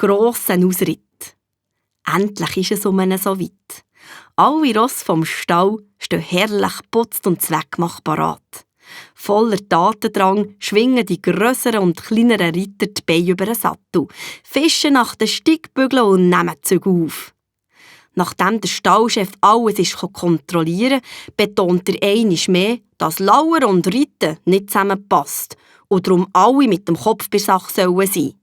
grossen Ausritt. Endlich ist es so weit. Alle Rosse vom Stall stehen herrlich geputzt und zweckmacht parat. Voller Tatendrang schwingen die grösseren und kleineren Ritter die Beine über den Sattel, fischen nach den Steigbügeln und nehmen die Zügel auf. Nachdem der Stallchef alles kontrollieren konnte, betont er einmal mehr, dass Lauern und Reiten nicht zusammenpasst und darum alle mit dem Kopf bei Sache sein sollen.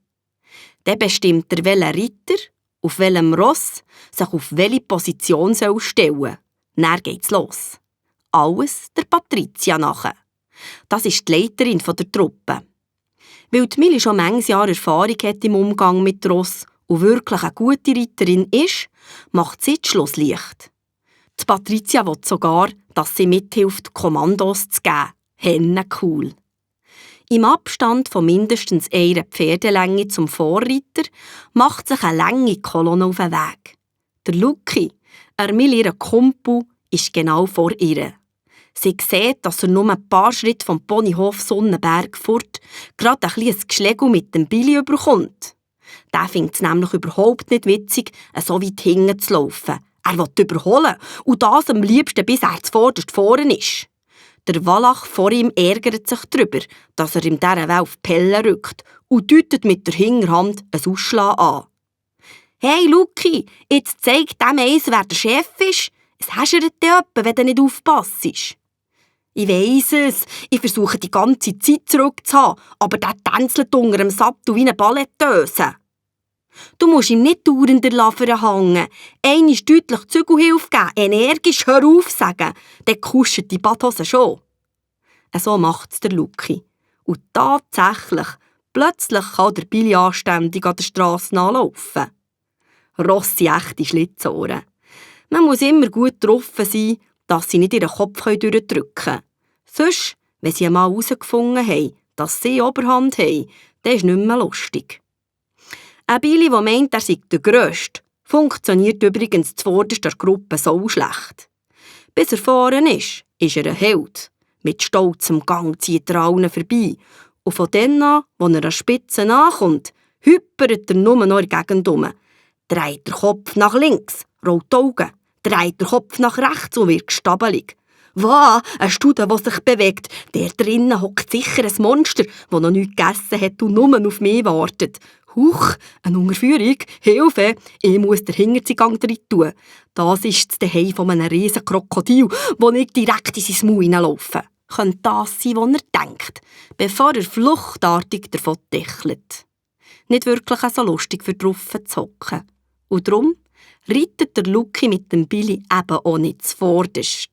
Dann bestimmt er, welcher Ritter auf welchem Ross sich auf welche Position stellen soll. Dann geht's los. Alles der Patricia nachher. Das ist die Leiterin der Truppe. Weil die Milli schon manches Jahr Erfahrung hat im Umgang mit Ross und wirklich eine gute Reiterin ist, macht sie das Schlusslicht. Die Patricia will sogar, dass sie mithilft, Kommandos zu geben. Henne cool. Im Abstand von mindestens einer Pferdelänge zum Vorreiter macht sich eine lange Kolonne auf den Weg. Der Luki, ihr Kumpel, ist genau vor ihr. Sie sieht, dass er nur ein paar Schritte vom Ponyhof Sonnenberg fort gerade ein kleines Geschlägel mit dem Billy überkommt. Der findet es nämlich überhaupt nicht witzig, so weit hinten zu laufen. Er will überholen und das am liebsten, bis er zuvorderst vorne ist. Der Wallach vor ihm ärgert sich darüber, dass er ihm dieser Welt auf die Pelle rückt und deutet mit der Hinterhand ein Ausschlagen an. «Hey Luki, jetzt zeig dem eins, wer der Chef ist. Es häschert dir etwa, wenn du nicht aufpasst.» «Ich weiss es, ich versuche die ganze Zeit zurückzuhaben, aber der tänzelt unter dem Sattel wie eine Ballettöse.» «Du musst ihm nicht dauernd der Lavere hängen. Einmal deutlich Zügelhilfe geben, energisch hör auf sagen, dann kuschelt die Badhose schon.» So macht's der Luki. Und tatsächlich, plötzlich kann der Billy anständig an der Strasse nachlaufen. Ross sind echte Schlitzohren. Man muss immer gut getroffen sein, dass sie nicht ihren Kopf durchdrücken können. Sonst, wenn sie einmal herausgefunden haben, dass sie Oberhand haben, dann ist es nicht mehr lustig. Ein Billy, der meint, er sei der Grösste, funktioniert übrigens zuvorderst der Gruppe so schlecht. Bis er vorne ist er ein Held. Mit stolzem Gang zieht er allen vorbei. Und von dann an, wo er an der Spitze nachkommt, hüppert er nur noch in der Gegend um. Dreht der Kopf nach links, rollt die Augen, dreht der Kopf nach rechts und wird stabelig. «Wow, ein Stude, der sich bewegt. Der drinnen hockt sicher ein Monster, das noch nichts gegessen hat und nur auf mich wartet. Huch, eine Unterführung, Hilfe, ich muss den Hinterzigang drin tun. Das ist das Zuhause von einem riesen Krokodil, das nicht direkt in sein Maul hineinlaufen. Könnte das sein, was er denkt, bevor er fluchtartig davon dächelt. Nicht wirklich so lustig für drauf zu hocken. Und darum reitet der Luki mit dem Billy eben auch nicht zuvorderst.